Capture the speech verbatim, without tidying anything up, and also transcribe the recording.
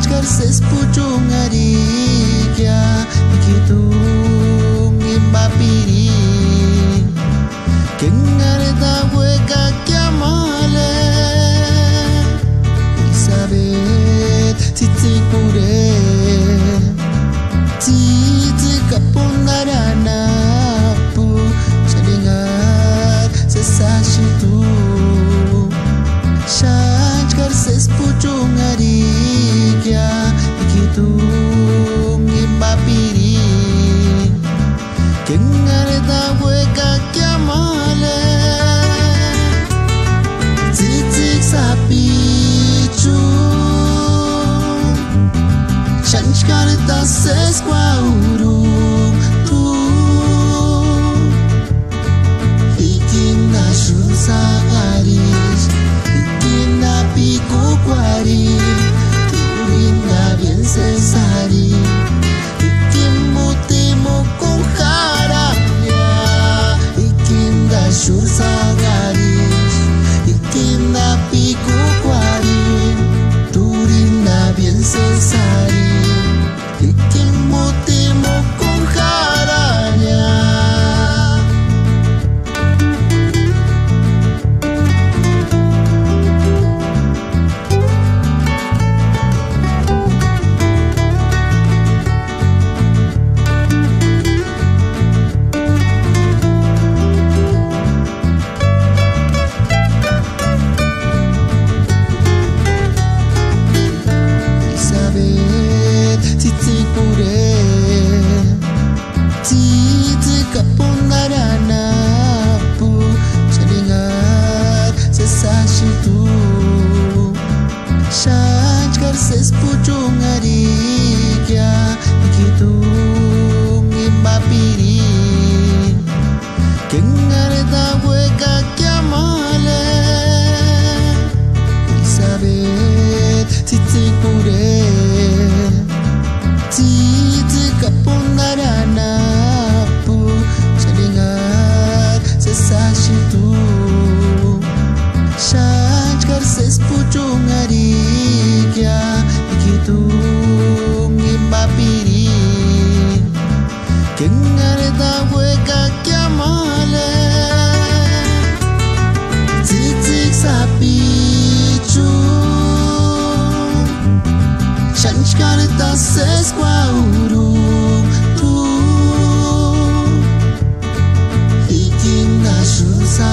Chkári sési p'uchunharhikia, ikidungu ima pirini. Kenharheta uékakia male, Elisabet tsïtsïkpurhe. Tsîtsïki kapunharhi anapu, xáni enhari sési axutu. Xáni chkári sési p'uchunharhikia, ikidungu ima pirini. Kenharheta uékakia male, tsîtsïki sapichu. Xáni chkárita sési kuaurhuk'u. Ikindu axusï anharhisti, ikindu p'ikukuarhini, turinda bieni sési arhini. Ikindu mutimukuni jarhania, ikindu axusï anharhisti, ikindu p'ikukuarhini, turinda bieni sési arhini. Ikindu mutimukuni jarhania. Elisabet tsîtsïkpurhe, tsîtsïki kapunharhi anapu, xáni enhari sési axutu. Xáni chkári sési p'uchunharhikia, ikidungu ima pirini. Kenharheta uékakia male, Elisabet tsîtsïkpurhe. Tsîtsïki kapunharhi anapu, xáni enhari sési axutu. Xáni chkári sési p'uchunharhikia, ikidungu ima pirini. Kenharheta uékakia male, tsîtsïki sapichu. Xáni chkárita sési kuaurhuk'u. Ikindu axusï